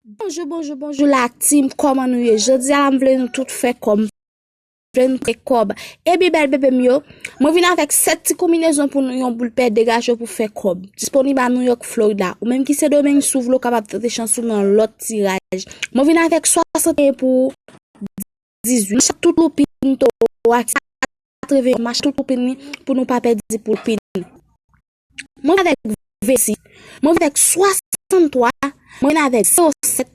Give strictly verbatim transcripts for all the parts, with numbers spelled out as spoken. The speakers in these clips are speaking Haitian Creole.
Bonjou, bonjou, bonjou la team, kòman nou ye? Jodi a la m vle nou tout fè kòb. M vle nou fè kòb. Ebyen bèl bebe m yo, mwen vin avèk sèt ti konbinezon pou nou yon boul pè degaje w pou fè kòb. Disponib a New York, Florida. Ou menm ki Sendomeng, si w vle w kapab tante chans ou nan lòt tiraj. Mwen vin avèk swasanteyen pou dizuit. Tout loupin towo a, katreven, mache tout loupin li pou nou pa pèdi pou loupin. Mwen avèk vensis. Mwen avèk swasanntwa. Mwen avèk zewo sèt.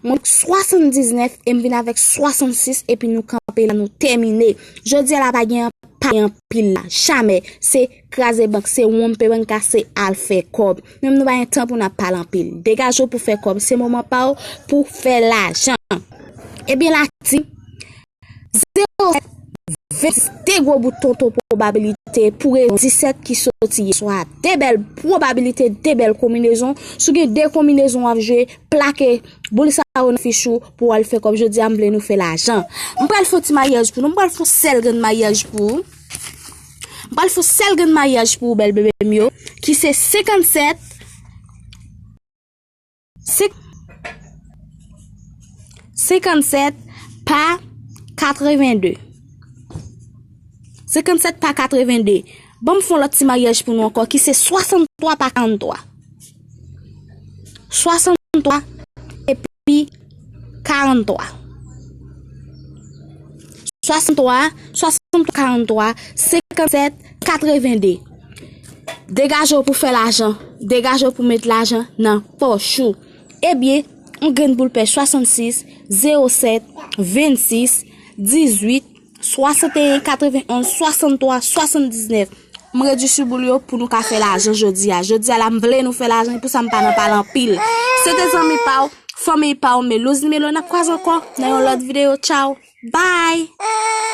Mwen avèk swasanndiznèf e m vin avèk swasannsis epi nou kanpe la, nou tèmine. Jodi a la pa gen pa anpil la. Jamè. Se kraze bank, se wonpe bank, se al fè kòb. Menm nou pa gen tan pou n ap pale anpil. Degaje w pou fè kòb. Se moman pa w pou fè lajan. Ebyen la team, zewo sèt, vensis, de gwo bout tonton pwobabilite pou rezon disèt ki soti yè swa. De bèl pwobabilite, de bèl konbinezon. Si w gen de konbinezon w ap jwe, plake boul sa yo nan fich ou pou w al fè kòb. Jodi a m vle nou fè lajan. M pral fè yon ti maryaj pou nou. M pral fè yon sèl grenn maryaj pou ou. M pral fè yon sèl grenn maryaj pou ou, bèl bebe m yo, ki se senkannsèt, senk- senkannsèt pa katrevende. Senkannsèt pa katrevende. Ban m fè yon lòt ti maryaj pou nou ankò, ki se swasanntwa pa karanntwa. Swasanntwa epi karanntwa. Swasanntwa, swasanntwa, karanntwa, senkannsèt, katrevende. Degaje w pou fè lajan. Degaje w pou met lajan nan pòch ou. Ebyen, yon grenn boul pè swasannsis, zewo sèt, vensis, dizuit, swasanteyen, katrevenonz, swasanntwa, swasanndiznèf. M redui sou boul yo pou nou ka fè lajan jodi a. Jodi a la, m vle nou fè lajan, e pou sa m pa nan pale anpil. Se te zanmi pa w, fanmi pa w, Melouz Nimelo, n ap kwaze ankò nan yon lòt videyo. Tchaw! Bye!